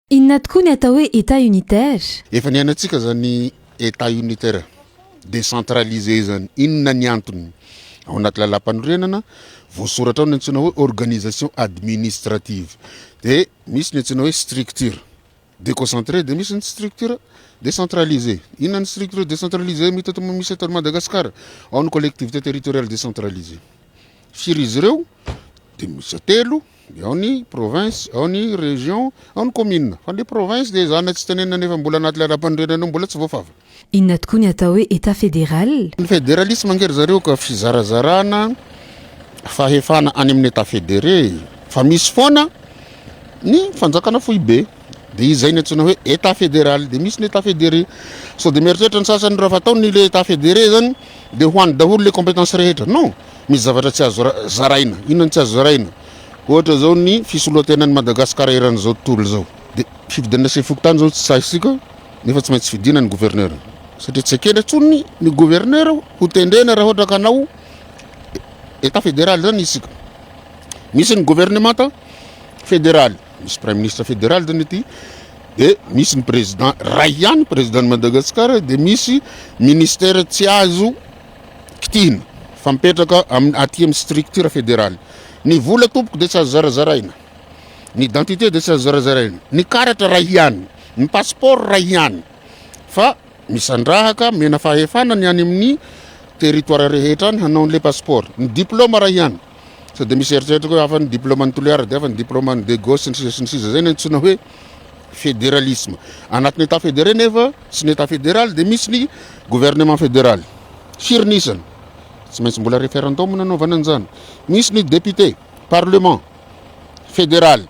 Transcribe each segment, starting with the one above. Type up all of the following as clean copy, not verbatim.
Inona tokoa ny atao hoe État unitaire? Efa niainantsika zany État unitaire décentralisé zany. Inona ny antony? Ao anaty lalàmpanorenana voasoratra ao ny antsoina hoe organisation administrative. De misy ny antsoina hoe structure déconcentrée, de misy ny structure décentralisée. Inona ny structure décentralisée mita eto misy eto Madagasikara? Ao ny collectivité territoriale décentralisée. Firy izy ireo? De misy telo. De ao ny province, ao ny région, ao ny commune. Fa le province de zany tsy tenenina nefa mbola anaty lalàmpanorenana ao, mbola tsy voafafa. Inona tokoa ny atao hoe État fédéral? Ny fédéralisme ange ry zareo ka fizarazarana fahefana any amin'ny état fédéré, fa misy foana ny fanjakana foibe, de izay ny antsoina hoe état fédéral. De misy ny état fédéré. Sao de mieritreritra ny sasany raha fa atao ny le état fédéré zany de hoany daholo le compétence rehetra. Non, misy zavatra tsy azo zaraina. Inona ny tsy azo zaraina? Ohatra zao ny fisoloantenan'ny Madagasikara eran'izao tontolo zao, de fifidianana chef fokontany zao tsy sahisika, nefa tsy maintsy fidina ny gouverneur, satria tsy ekena intsony ny gouverneur ho tendrena raha ohatra ka hanao état fédéral zany isika. Misy ny gouvernement fédéral, misy premier ministre fédéral zany aty, de misy ny président ray ihany, président ny Madagasikara, de misy ministère tsy azo kitihina fa mipetraka amin'ny aty amin'ny structure fédérale. Ny vola tompoko de tsy azo zarazaraina, ny identité de tsy azo zarazaraina, ny karatra ray ihany, ny passeport ray ihany, fa misandrahaka mena fahefana ny any amin'ny territoire rehetra any hanao an'le passeport. Ny diplôme ray ihany, sao de misy eritreritra koa hoe hafa ny diplôme ny Toliara, de hafa ny diplôme ny Diego sy ny sisa sy ny sisa. Zay ny antsoina hoe fédéralisme. Anatin'ny état fédéré nefa sy ny état fédéral de misy ny gouvernement fédéral. Firy ny isany? Tsy maintsy mbola référendum nanaovana an'izany. Misy ny député, parlement fédéral,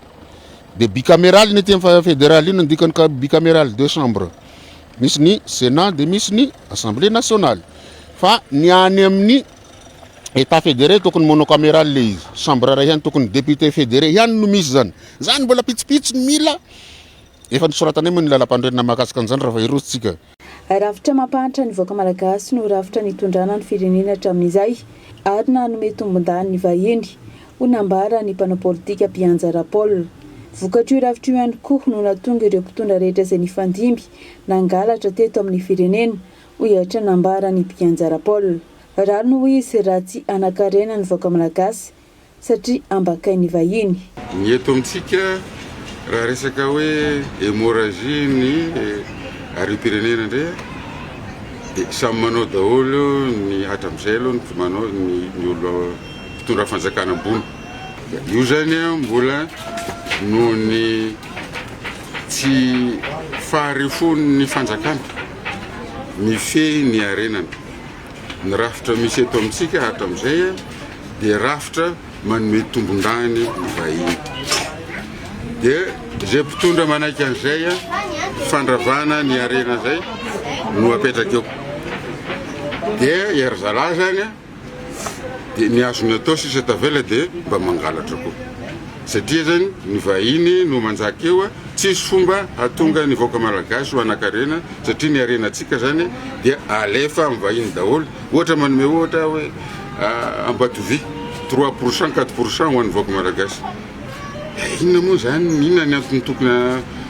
de bicaméral ny aty amin'ny fédéral. Ino ny dikany ka bicaméral? Deux chambres. Misy ny sénat, de misy ny assemblée nationale. Fa ny any amin'ny état fédéré tokony monocaméral le izy, chambre ray ihany, tokony député fédéré ihany no misy zany. Zany mbola pitsopitsony mila efa nisoratanay moa ny lalàmpanorenana mahakasika an'izany raha fa hiroso-tsika. Rafitra mampahantra ny vahoaka malagasy no rafitra nitondrana ny firenena hatramin'izay ary nanome tombondany ny vahiny, hoy nambaran'ny mpanao politika Mpianja Rapaul. Vokatr'io rafitra io ihany koa no nahatonga ireo mpitondra rehetra izay nifandimby nangalatra teto amin'ny firenena, hoy hatrany nambaran'i Mpianja Rapaul. Rariny hoy izy raha tsy hanan-karena ny vahoaka malagasy satria ambakain'ny vahiny. Ny eto amintsika raha resaka hoe hémorragie ny harem-pirenena indray dia samy manao daholo ny hatramin'izay aloha ny manao ny ny olona mpitondra fanjakana ambony. Io zany mbola noho ny tsy faharefon'ny fanjakana mifehy ny harenana. Ny rafitra misy eto amintsika hatramin'izay dia rafitra manome tombondahiny ny vahiny. Dia izay mpitondra manaiky an'izay fandravana ny harena izay no apetraka eo. Dia i ry zalahy zany dia ny azony atao sisa tavela dia mba mangalatra koa. Satria zany ny vahiny no manjaka eo, tsisy fomba hahatonga ny vahoaka malagasy ho hanan-karena satria ny harenantsika zany dia alefa amin'ny vahiny daholo. Ohatra manome ohatra aho hoe Ambatovy, 3 pourcent, 4 pourcent ho an'ny vahoaka malagasy. Inona moa zany, inona ny antony tokony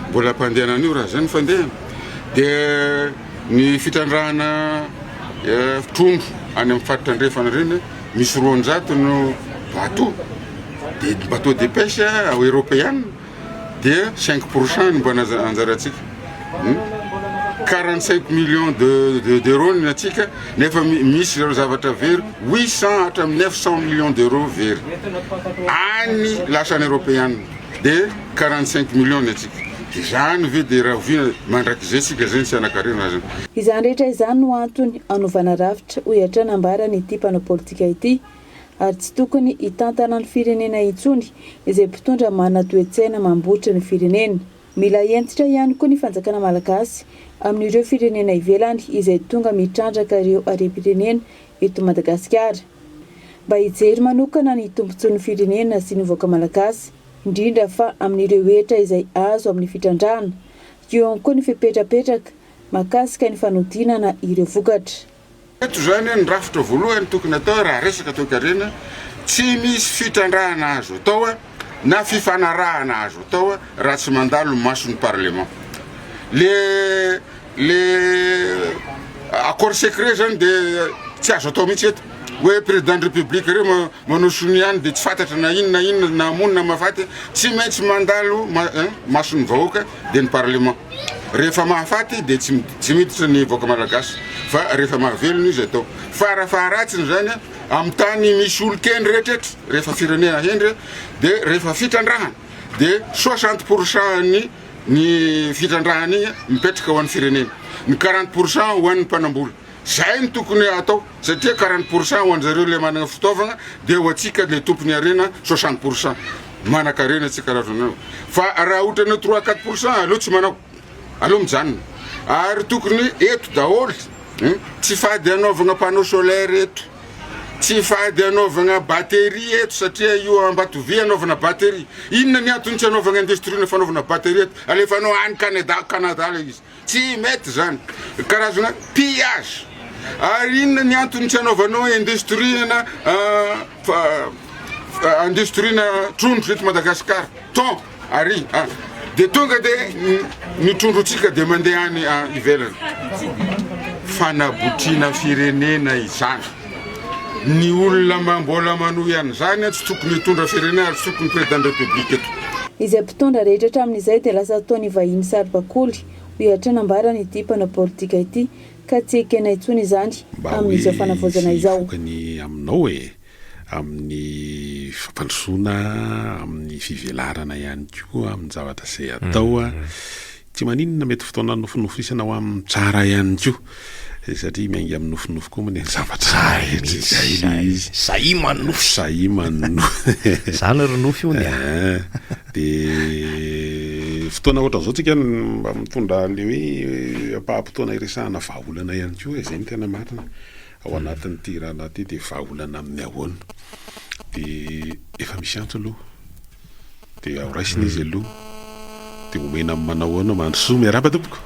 mbola hampandehanana an'io raha zany fandehana? Dia ny fitrandrahana trondro any amin'ny faritra andrefana ireny, misy 200 no bateau, de bateau de pêche européenne, dia 5 pourcent no mba anjarantsika. 45 millions de d'euros ny antsika, nefa misy ireo zavatra very 800 hatramin'ny 900 millions d'euros very any lasany européenne, de 45 millions ny antsika. De zany ve de raha oviana mandrakizay tsika zay tsy hanan-karena zany? Izany rehetra izany no antony hanovana rafitra, hoy hatrany nambarany ity mpanao politika ity, ary tsy tokony hitantana ny firenena intsony izay mpitondra manana toe-tsaina mambotra ny firenena. Mila hentitra ihany koa ny fanjakana malagasy amin'ireo firenena ivelany izay tonga mitrandraka ireo harem-pirenena eto Madagasikara. Mba hijery manokana ny tombontsoan'ny firenena sy ny vahoaka malagasy, indrindra fa amin'ireo hetra izay azo amin'ny fitrandrahana. Eo ihany koa ny fepetra apetraka mahakasika ny fanodinana ireo vokatra. Eto zany ny rafitra voalohany tokony atao raha resaka toekarena, tsy misy fitrandrahana azo atao. na fifanarahana azo atao raha tsy mandalo ny mason'ny parlement. Le le accord secret zany de tsy azo atao mihitsy eto hoe président de république reo manao sonia any de tsy fantatra na inona na inona na hamono na mahafaty, tsy maintsy mandalo mason'ny vahoaka de ny parlement. Rehefa mahafaty de tsy tsy miditra ny vahoaka malagasy fa rehefa mahavelona izy atao. Farafaharatsiny zany amin'ny tany misy olon-kendry rehetra eto, rehefa firenena hendry de rehefa fitrandrahana de 60 pour cent ny ny fitrandrahana igny mipetraka ho an'ny firenena, ny 40 pour cent ho an'ny mpanambola. Zay no tokony atao satria 40 pour cent ho anjareo le managna fitaovagna de ho antsika le tompony harena 60 pour cent. Manakarena tsika raha azonao. Fa raha otrany 3 4 pour cent aleo tsy manao. Aleo mijanona. Ary tokony eto daholo, tsy fady anaovagna panneau solaire eto. Tsy fady anaovagna batterie eto satria io Ambatovy anaovana batterie. Inona ny antony tsy anaovagna industrie na fanaovana batterie eto? Alefanao any Canada, Canada le izy. Tsy mety zany. Karazana pillage. Ary inona ny antony tsy anaovanao industrie na industrie na trondro eto Madagascar? Thon ary de tonga de ny trondrontsika de mandeha any ivelany. Fanabotriana firenena izany. Ny olona mbola manohy an'izany tsy tokony hitondra firenena ary tsy tokony président de république eto. Izay mpitondra rehetra hatramin'izay dia lasa ataon'ny vahiny saribakoly, hoy hatrany nambaran'ity mpanao politika ity, ka tsy ekena intsony izany Mba hoe amin'izao fanavaozana hisy izao. vokany aminao e! Amin'ny fampandrosoana, amin'ny fivelarana ihany koa, amin'ny zavatra izay atao. Tsy maninona mety fotoana nofinofisana ho amin'ny tsara ihany koa satria miainga amin'ny nofinofy koa moa ny zavatra rehetra izay le izy. Sahia manonofy. Sahia manonofy. Zany ry nofy hono e. Eh, de fotoana ohatran'izao tsika mba mitondra le hoe ampaham-potoana iresahana vahaolana ihany koa e, zay no tena marina. Ao anatin'ity raharaha ity dia vahaolana amin'ny ahoana? De efa misy antso aloha. Dia ao raisina izy aloha. Dia omena amin'ny manao ahoana? Mandrosoa, miarahaba tompoko.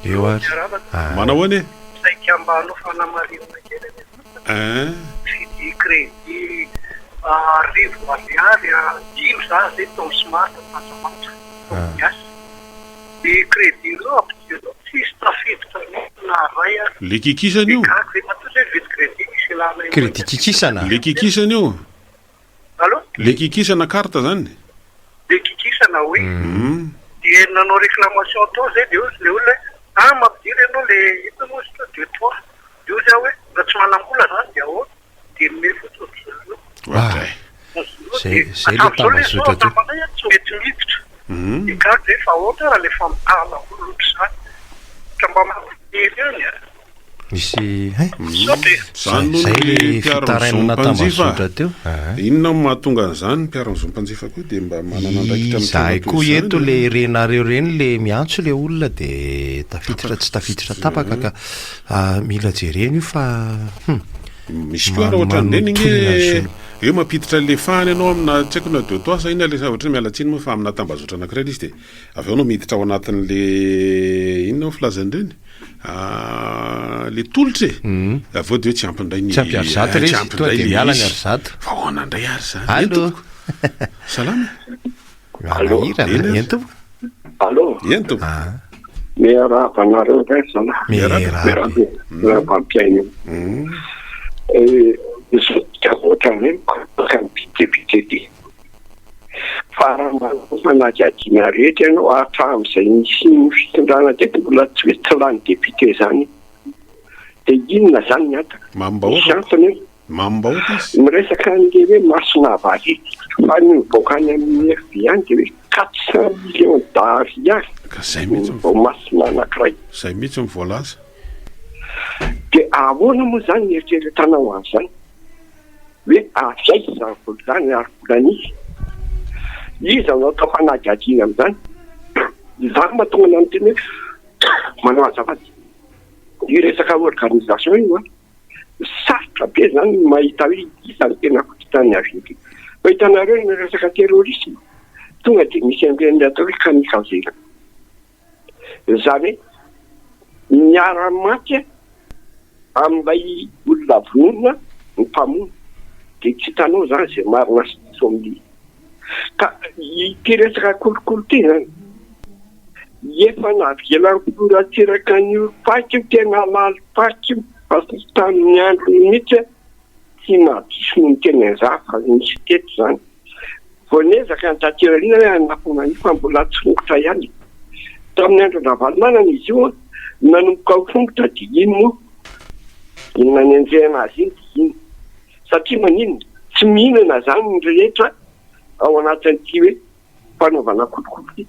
Eo ary. Miarahaba tompoko. Manao ahoana e? Saika mba hanao fanamarinana kely anie za. Ein. Mividy crédit 1000 ariary dimy za zay tao smart Antsamaja tao miasa. Ny crédit ireo ampidirina ao tsisy tafiditra mihitsy na ray ary. Le kikisana io. Dia gaga ve matoa zay mividy crédit misy ilana io. Crédit kikisana? Le kikisana io. Allô? Le kikisana carte zany? Le kikisana oui. Dia nanao réclamation tao zay dia hozy le olona hoe ah mampidira ianao le inona moa izy teo deux trois. Dia hozy aho hoe raha tsy manam-bola zany dia ahoana? Dia nomey fotsiny ry zareo. Ohatray. Zay zay le tambazotra teo. Hatramin'izao le tsy mety miditra. Dia gaga zay fa ahoana raha le famitahana olona ohatr'izany. Ohatra mba mampalahelo ihany a. Misy hein? Zany Zay hono le ny mpiaro ny fitarainana zom-panjifa. tambazotra teo. Inona no mahatonga an'izany? Ny mpiaro ny zom-panjifa koa dia mba manana andraikitra amin'ny Izahay tranga toy koa izany eto e. le renareo reny le miantso le olona de tafiditra tsy tafiditra tapaka ka mila jerena io fa hum. Misy koa raha ohatran'ireny nge Manotohina ny zony. hoe mampiditra le fahana ianao amina tsy haiko na deux toits sa inona le zavatra iny, miala tsiny moa fa amina tambazotra anankiray le izy dia avy eo anao miditra ao anatin'le inona moa filazan'ireny? Le tolotra e! Avy eo dia hoe tsy ampy indray ny Tsy ampy arizato tsy ampy Tonga indray dia le miala ny izy. arizato. Fa ahoana indray ary izany? Eny Allô? tompoko. Salama e. Allô? Manahirana. Eny Eny ary. tompoko. Allô? Eny tompoko. Ah. Miarahaba anareo indray ry zalahy. Miarahaba. Miarahaba e. Miarahaba mpihaino. Eh, misaotra ohatran'ireny mpanaraka ny député ty. Fa raha manao fanadihadiana rehetra ianao hatramin'izay nisian'ny fitondrana teto mbola tsy hoe tsy lany député izany. Dia inona izany ny antony? Mamim-bahoaka Misy antony io. Mamim-bahoaka izy. Miresaka an'ilay hoe masina avaria fa ny mivoaka any amin'ny FBI any dia hoe 400 millions d'ariary Ka izay mihitsy vao masina anankiray. Izay mihitsy no voalaza. Dia ahoana moa izany ny eritreretanao an'izany? Hoe avy aiza izany vola izany ary vola an'iza? Iza no atao fanadihadiana amin'izany? Izany mahatonga anah miteny hoe manao azafady, io resaka organisation io an, sarotra be izany ny mahita hoe iza no tena fototrany avy ety. Fa hitanareo ny resaka terrorisme, tonga dia misy an'ireny atao hoe kamikaze ireny. Izany hoe miara-maty amin'ilay olona vonoina ny mpamono. Dia tsy hitanao izany izay marina sy diso amin'io. Ka ity resaka kolikoly ity izany, efa navelan'ny filoha Ratsiraka niorim-paka io, tena lalim-paka io, fa tsy tamin'ny androny mihitsy tsy mahadiso ny miteny an'izany fa nisy teto izany. Vao niezaka ny taty aoriana hoe hanafina an'io fa mbola tsy fongotra ihany e. Tamin'ny andron-dRavalomanana izy io nanomboka ho fongotra dia iny moa iny nanenjehana azy iny dia iny. Satria maninona? Tsy mihinana izany ny rehetra ao anatin'ity hoe fanaovana kolikoly ity.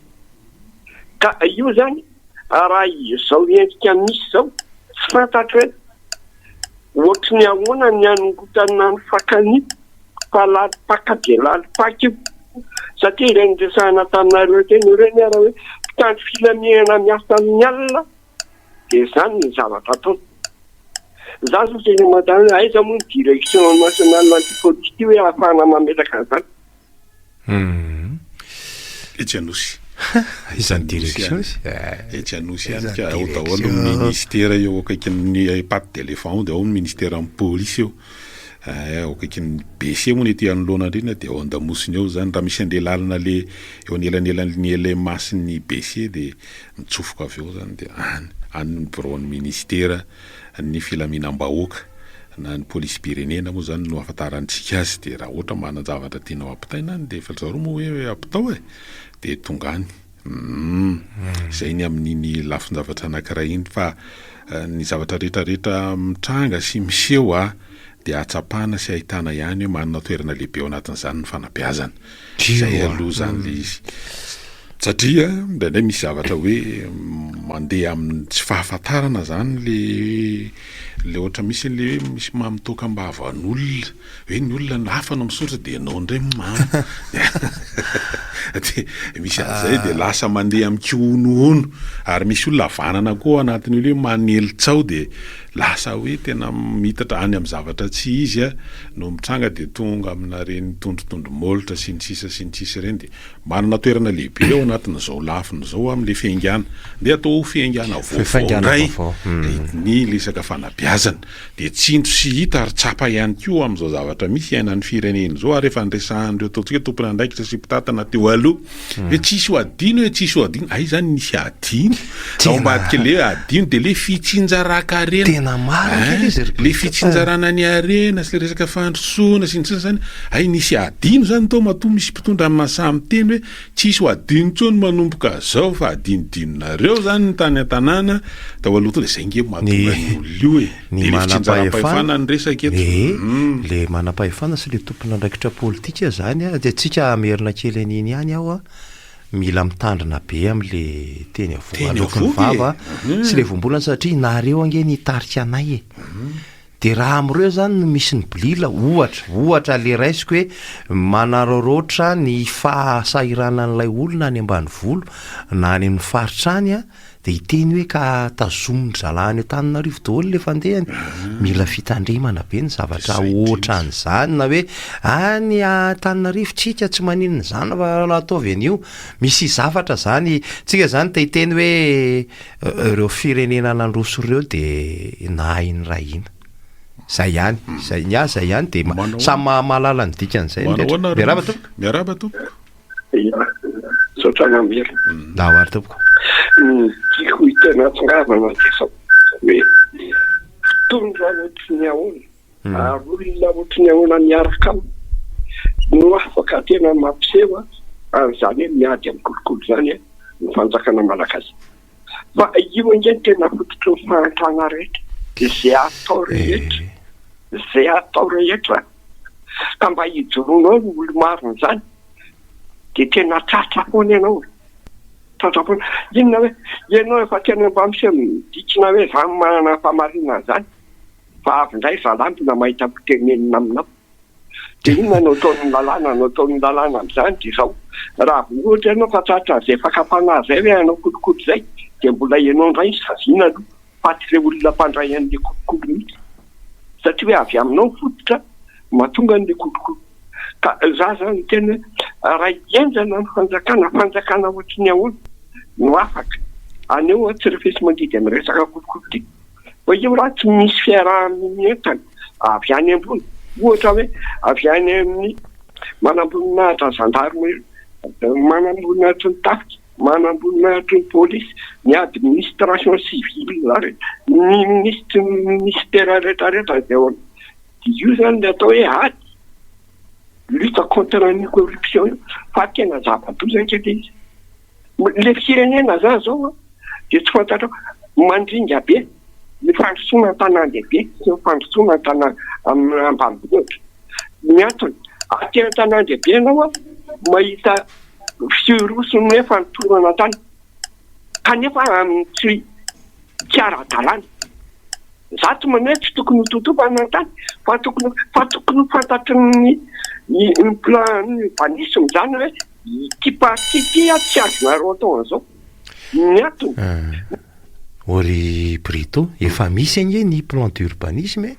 Ka io izany raha izao endrika misy izao tsy fantatro hoe ohatry ny ahoana ny hanongotana ny fakan'io fa lalim-paka dia lalim-paka io. Satria ireny niresahana taminareo teny ireny ary hoe mpitandro filaminana miasa amin'ny alina dia izany ny zavatra ataony. Za zao tena manontany hoe aiza moa ny direction nationale anti-police ity hoe ahafahana mametraka an'izany. Etsy Anosy. Aiza ny direction izy? Etsy Anosy ihany ka, ao daholo ny ministera eo akaikin'ny patte d'éléphant ao dia ao ny ministeran'ny polisy eo. Ao akaikin'ny BC moa ny ety anoloana indrindra dia ao an-damosiny ao izany. Raha misy an'ilay lalana le eo anelanelan'ny LMA sy ny BC dia mitsofoka avy eo izany dia any, any ny biraon'ny ministera ny filaminam-bahoaka na ny polisim-pirenena moa izany no ahafantarantsika azy dia raha ohatra manan-javatra tianao ampitaina any dia efa ry zareo moa hoe ampitao e! dia tonga any. Humm. Izay ny amin'iny lafin-javatra anankiray iny fa ny zavatra rehetra rehetra mitranga sy miseho a dia ahatsapana sy ahitana ihany hoe manana toerana lehibe ao anatin'izany ny fanabeazana. Izay aloha izany ilay izy. Satria indraindray misy zavatra hoe mandeha amin'ny tsy fahafantarana zany le le ohatra misy le hoe misy mamy toaka am-bavan'olona, hoe ny olona ny hafa no misoratra de ianao indray mamo de misy an'izay de lasa mandeha amin'ny kihonohono ary misy olona havanana koa ao anatin'io le hoe manely tsaho de lasa hoe tena miitatra any amin'ny zavatra tsy izy no mitranga de tonga amina ireny tondrotondro molotra sy ny sisa sy ny sisa ireny de Manana toerana lehibe ao anatin'izao lafiny izao amin'ilay fiaingàna, ndeha atao ho fiaingàna vaovao indray ny resaka fanabeazana. Dia tsindry sy hita ary tsapa ihany koa amin'izao zavatra misy iainan'ny firenena izao ary efa niresahan'ireo ataontsika hoe tompon'andraikitra sy mpitantana teo aloha hoe tsisy ho adino e, tsisy ho adino. Aiza izany nisy adino? Ao ambadika ilay hoe adino dia ilay fitsinjaran-karena. Tena marina kely izy ry Ilay fitsinjarana ny harena sy ilay resaka fandrosoana sy ny sisa izany, hay nisy adino izany tao matoa misy mpitondra mahasahy miteny hoe tsisy ho adino intsony manomboka zao fa adinodinonareo izany ny tany an-tanàna tao aloha tao dia izay nge mahatonga ny olona io e. Ny Dia ilay fitsinjaram-pahefana ny resaka eto. Ee, ilay manam-pahefana sy ilay tompon'andraikitra politika izany an, dia tsika hamerina kely an'iny ihany aho an. Mila mitandrina be amle teny avoa aloky ny vava sy le voambolana satria nareo ange ny hitarika anay e! De raha amreo zany no misy ny bolila ohatra ohatra le raisiko hoe manararaotra ny fahasahiranan'ilay olona any ambanivolo na any amin'ny faritra any an, Dia hiteny hoe ka tazomin-dry zalahy any Antananarivo daholo ilay fandehany. Mila fitandremana be ny zavatra ohatran'izany na hoe any Antananarivo tsika tsy maninona izany fa ataovy an'io. Misy zavatra izany, tsika izany te hiteny hoe ireo firenena nandroso ireo dia nahay niray hina. Zay ihany, zay, ny ahy zay ihany dia samy mahalala ny dikan'izay ny rehetra. Miarahaba tompoko. Miarahaba tompoko. Ia, misaotra Namira. Ndao ary tompoko. Ny tiako hitena tongavana dia izao hoe mpitondra ohatry ny ahoana ary olona ohatry ny ahoana miaraka aminy no afaka tena mampiseho an'izany hoe miady amin'ny kolikoly izany ny fanjakana malagasy. Fa io ange no tena fototry ny fahantrana rehetra, izay atao rehetra, izay atao rehetra ka mba hijoroanao ny olo-marina izany dia tena tratra foana ianao e, tratra foana. Inona hoe ianao efa tena mba miseho midikina hoe za manana ny fahamarinana izany fa avy indray zalahy mbola mahita hotenenina aminao. Dia inona no ataon'ny lalàna? No ataon'ny lalàna amin'izany dia izao, raha vao ohatra ianao fa tratran'izay fakam-panahy izay hoe hanao kolikoly izay dia mbola ianao indray no saziana aloha fa tsy ireo olona mpandray an'ilay kolikoly mihitsy satria hoe avy aminao ny fototra mahatonga an'ilay kolikoly. Ka za zany miteny hoe raha hihenjana ny fanjakana, fanjakana ohatry ny ahoana no afaka haneho tsy refesi-mandidy amin'ny resaka kolikoly ity? Fa io raha tsy misy fiaraha-mientana avy any ambony, ohatra hoe avy any amin'ny Manamboninahitra gendarmerie, manamboninahitry ny tafika, manamboninahitry ny polisy, ny administration civile ary ny minisitry ny ministera rehetra rehetra izay ao aminy. Dia io izany ny atao hoe ady, lutte contre ny corruption io fa tena zava-doza ange ilay izy. Ilay firenena zany zao an, dia tsy fantatrao, mandringa be ny fandrosoana an-tanàn-dehibe sy ny fandrosoana an-tanà amin'ny ambanivohitra. Ny antony, aty an-tanàn-dehibe ianao an, mahita firosoana hoe fanotorana tany, kanefa amin'ny tsy tsy ara-dalàna. Za tsy manao hoe tsy tokony ho totofana ny tany fa tokony fa tokony ho fantatry ny ny plan urbanisme zany hoe ity partie ity a tsy azonareo atao an'izao. Ny antony. Ô ry Brito, efa misy ange ny plan d'urbanisme e!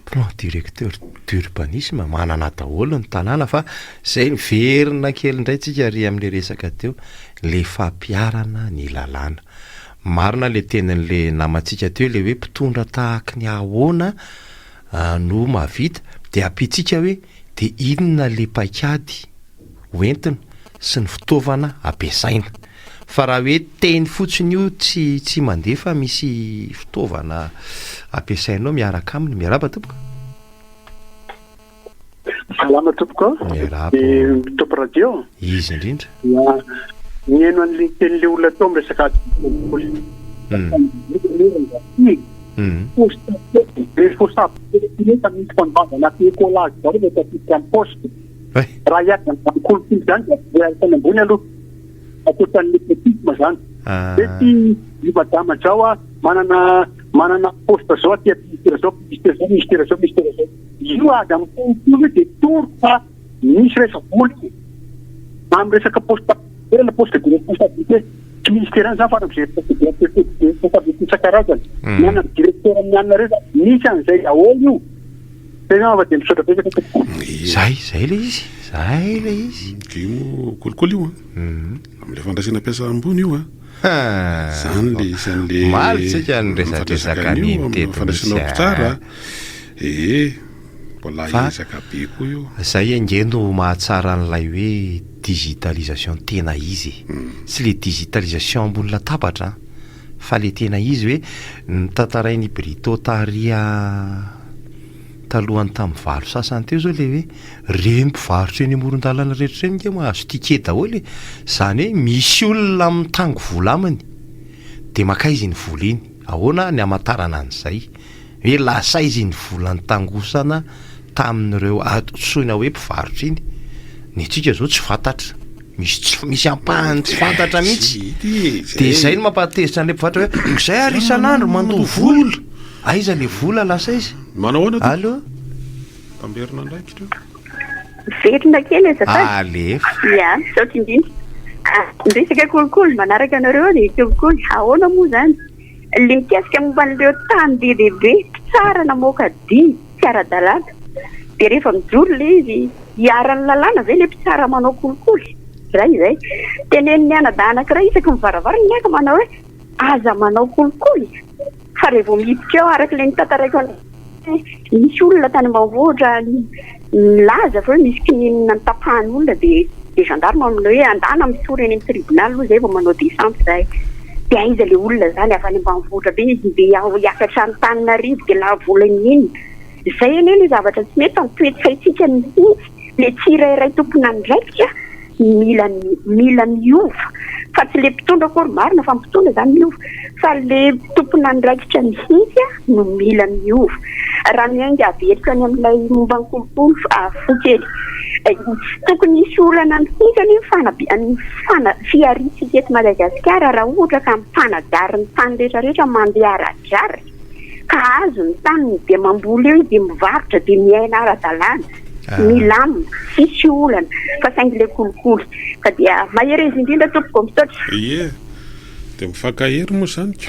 Plan directeur d'urbanisme, manana daholo ny tanàna fa zay, miverina kely indray tsika ary amin'le resaka teo, le fampiharana ny lalàna. Marina le tenin'le namantsika teo le hoe mpitondra tahaky ny ahoana no mahavita, de ampiantsika hoe de inona le paikady hoentina sy ny fitaovana ampiasaina. Fa raha hoe teny fotsiny io tsy tsy mandeha fa misy fitaovana ampiasainao miaraka aminy. Miarahaba tompoko. Salama tompoko a. Miarahaba. Ny top radio. Izy indrindra. Ya. Nihaino an'le tenin'le olona teo amin'ny resaka kolikoly. Poste responsable misy fandavana sy écolage daholo eto tafiditra amin'ny poste. Raha hiady amin'izany kolikoly izany dia voaary tany ambony aloha. Ankoatran'ny népotisme zany. Dia tsy io madama zao a manana manana poste zao aty amin'ny ministera zao, ministera zao, ministera zao, ministera zao. Io ady amin'ny kolikoly io dia toro fa misy resa-bola io. Amin'ny resaka poste na poste de responsabilité. Tsy ministera ihany zany fa any amin'izay poste de responsabilité isan-karazany. Ny any amin'ny directeur amin'ny anona ireo zany misy an'izay daholo io. Zay angamba dia misaotra betsaka tompoko. Zay, zay ilay izy, zay ilay izy. Io moa kolikoly io an. Amin'ilay fandraisana mpiasa ambony io an. Zany le isan'le Omaly tsika niresadresaka an'iny teto fandraisana mihitsy mpitsara. Ee, mbola Fa ezaka be koa io. Zay ange no mahatsara an'ilay hoe digitalisation tena izy e. Tsy le digitalisation ambony latabatra an, fa le tena izy hoe notantarain'i Brito tary talohan'ny tamin'ny valo sasany teo zao le hoe reny mpivarotra eny amoron-dalana rehetra ireny nge mahazo ticket daholo e, zany hoe misy olona mitango vola aminy de mankaiza iny vola iny, ahoana ny hamantarana an'izay hoe lasa aiza iny vola nitangosana tamin'ireo antsoina hoe mpivarotra iny, ny antsika zao tsy fantatra. Misy tsy misy ampahany tsy fantatra mihitsy. Dia izay no mampahatezitra an'ilay mpivarotra hoe izay ary isan'andro mandoa vola. Aiza le vola lasa aiza? Manao ahoana tompoko? Allo? Tamberina andraikitra io. Velona kely azafady. Alefa. Ya, misaotra indrindra. Ah, ny resaka kolikoly manaraka anareo ny kolikoly. Ahoana moa izany? Le mikasika momba an'ireo tany be dia be, mpitsara namoaka didy tsy ara-dalàna. Dia rehefa mijoro ilay izy, iharan'ny lalàna ve ilay mpitsara manao kolikoly? Iray izay. Tenenin'ny anadahy anankiray isaky ny varavarana ny ahy manao hoe aza manao kolikoly fa raha vao miditra eo araka ilay notantaraiko anao hoe nisy olona tany ambanivohitra nilaza fa hoe misy kininina notapahan'olona dia dia gendarme manao hoe andana mitory eny amin'ny tribunal aloha izay vao manao descente izahay. Dia aiza ilay olona izany avy any ambanivohitra be izy ndeha hiakatra Antananarivo dia lany vola inona. Izay anie ilay zavatra tsy mety fa ny toe-tsaintsika mihitsy, ilay tsirairay tompon'andraikitra mila mila miova fa tsy ilay mpitondra akory, marina fa ny mpitondra izany miova fa ilay tompon'andraikitra mihitsy no mila miova. Raha miainga averiko any amin'ilay momba ny kolikoly fohy kely, tsy tokony hisy olana mihitsy anie ny fanabe- ny fana- fihariantsika eto Madagasikara raha ohatra ka mpanajary ny tany rehetra rehetra mandeha ara-drariny. ka azo ny taniny dia mamboly eo izy dia mivarotra dia miaina ara-dalàna, milamina, tsisy olana fa saingy ilay kolikoly ka dia mahereza indrindra tompoko, misaotra. Ie, dia mifankahery moa izany ko.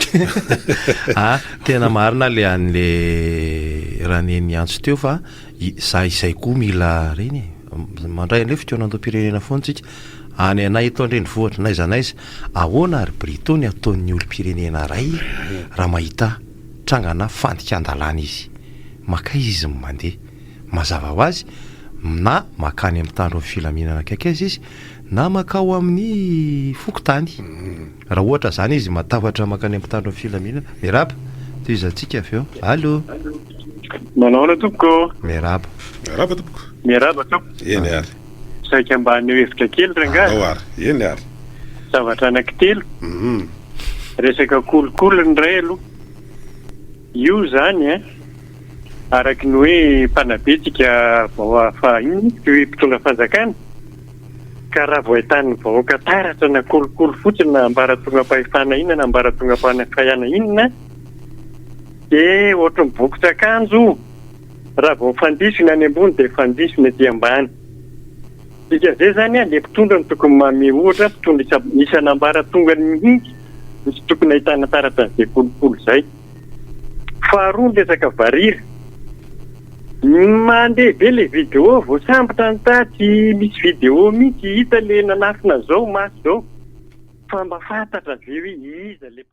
Ah, tena marina le an'le Raneny niantso teo fa za izay koa mila reny e, mandray an'ilay fikaonandoham-pirenena foana tsika, any anay eto an-drenivohitra n'aiza n'aiza, ahoana ry Brito ny ataon'ny olom-pirenena iray raha mahita trangana fandikan-dalàna izy? Mankaiza izy no mandeha? Mazava ho azy, Na makany amin'ny mpitandro ny filaminana akaiky azy izy na makao amin'ny fokontany. Raha ohatra izany izy matahotra mankany amin'ny mpitandro ny filaminana. Miarahaba. Tohizantsika avy eo. Allo. Manao ahoana tompoko ô? Miarahaba. Miarahaba tompoko. Miarahaba tompoko. Eny ary. Saika mba haneho hevitra kely rangahy. Andao ary. Eny ary. Zavatra anankitelo. Resaka kolikoly ny iray aloha. Io izany an, araky ny hoe mpanabe tsika vao fa inona izy hoe mpitondra fanjakana, ka raha vao ahitan'ny vahoaka taratra na kolikoly fotsiny na ambaratongam-pahefana inona na ambaratongam-panafahana inona dia ohatry ny bokotr'akanjo io, raha vao fandiso ny any ambony dia fandiso ny aty ambany. Dikan'izay izany an, ilay mpitondra no tokony manome ohatra, mpitondra isa- isan'ambaratongany mihitsy no tsy tokony ahitana taratra an'izay kolikoly izay. Faharoa ny resaka varira. Mandeha be ilay vidéo, voasambotra ny tatsy, misy vidéo mihitsy hita ilay nanafina an'izao maso izao. Fa mba fantatra ve hoe iza ilay.